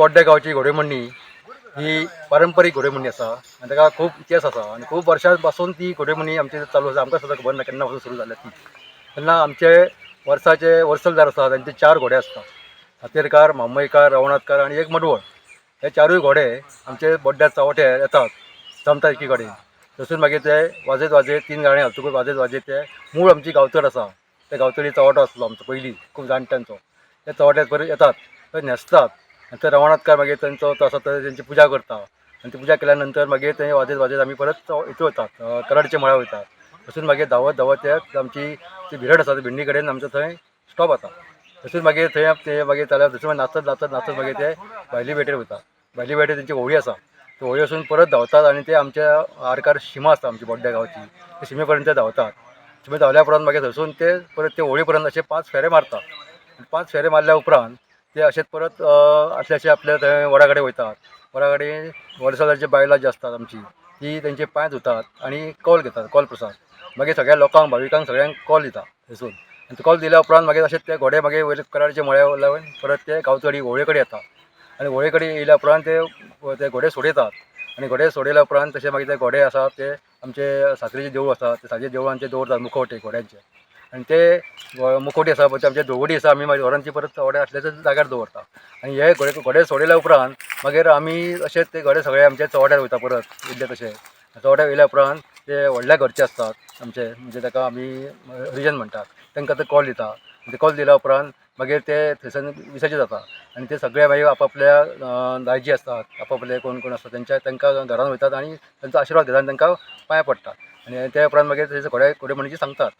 बोड्डे गांवची घोडेमोडणी ही पारंपरीक घोडेमोडणी आसा आनी ताका खूब इतिहास आसा आनी खूब वर्सां पासून ती घोडेमोडणी आमची चालू आसा. आमकां सुद्दां खबर ना केन्ना पासून सुरू जाल्या ती. तेन्ना आमचे वर्साचे वर्सलदार आसा तांचे चार घोडे आसता, सातेरकार, मामयकार, रवणाथकार आनी एक मडवळ. हे चारूय घोडे आमचे बोड्ड्यार चवट्यार येतात, जमता एकी कडेन. तसून मागीर ते वाजयत वाजयत तीन गाणे घालतकूच वाजयत वाजयत ते मूळ आमची गांवचड आसा त्या गांवचडी चवटो आसलो आमचो पयलीं खूब जाणट्यांचो, त्या चवट्यार परत येतात, थंय न्हेसतात आनी ते रवणाथकार मागीर तांचो तो आसा तो तेंची पुजा करता आनी ती पुजा केल्या नंतर मागीर ते वाजयत वाजयत आमी परत हितून वतात, कराडच्या मळ्यार वयतात. तसून मागीर धांवत धांवत ते आमची ती भिरड आसा त्या भिंडी कडेन आमचो थंय स्टॉप जाता. तसून मागीर थंय ते मागीर जाल्यार थंयसून नाचत नाचत नाचत मागीर ते भायली पेटेर वयता. भायली पेटेर तेंची होळी आसा, ती होळी वचून परत धांवतात आनी ते आमच्या आरकार शिमा आसता आमची बोड्ड्या गांवची, त्या शिमे पर्यंत ते धांवतात. शिमे धांवल्या उपरांत मागीर थंयसून ते परत ते होळी पर्यंत अशे 5 फेरे मारतात. 5 फेरे मारल्या उपरांत ते अशेच परत असले अशे आपल्या थंय वडा कडेन वयतात. वडा कडेन वर्सभराची बायलां जी आसतात आमची ती तेंचे पांय धुतात आनी कौल घेतात, कौल प्रसाद. मागीर सगळ्या लोकांक भाविकांक सगळ्यांक कौल दिता थंयसून. आनी कौल दिल्या उपरांत मागीर अशेच ते घोडे मागीर वयले कराडचे मळ्या वयल्यान परत ते गांवचडी होळये कडेन येता आनी होळये कडेन येयल्या उपरांत ते ते घोडे सोडयतात आनी घोडे सोडयल्या उपरांत तशें मागीर ते घोडे आसा ते आमचे सासरेचें देवूळ आसा ते सासरे देवळान ते दवरतात मुखवटे घोड्यांचे. आनी ते मुखवटी आसा पळय आमचे धुवडी आसा आमी मागीर व्हरोन ती परत चवड्या आसल्याच्या जाग्यार दवरता. आनी हे घोडे घोडे सोडयल्या उपरांत मागीर आमी अशेच ते घोडे सगळे आमचे चवड्यार वयता परत इल्ले तशे. चवड्यार वयल्या उपरांत ते व्हडल्या घरचे आसतात आमचे, म्हणजे ताका आमी हरिजन म्हणटात, तांकां ते कॉल दिता. ते कॉल दिल्या उपरांत मागीर ते थंयसर विसर्जन जाता आनी ते सगळे मागीर आपापल्या दायजी आसतात, आपापले कोण कोण आसता तेंच्या तांकां घरान वयतात आनी तांचो आशिर्वाद घेतात आनी तांकां पांय पडटात. आनी ते उपरांत मागीर थंयसर घोडे घोडे म्हणीची सांगतात.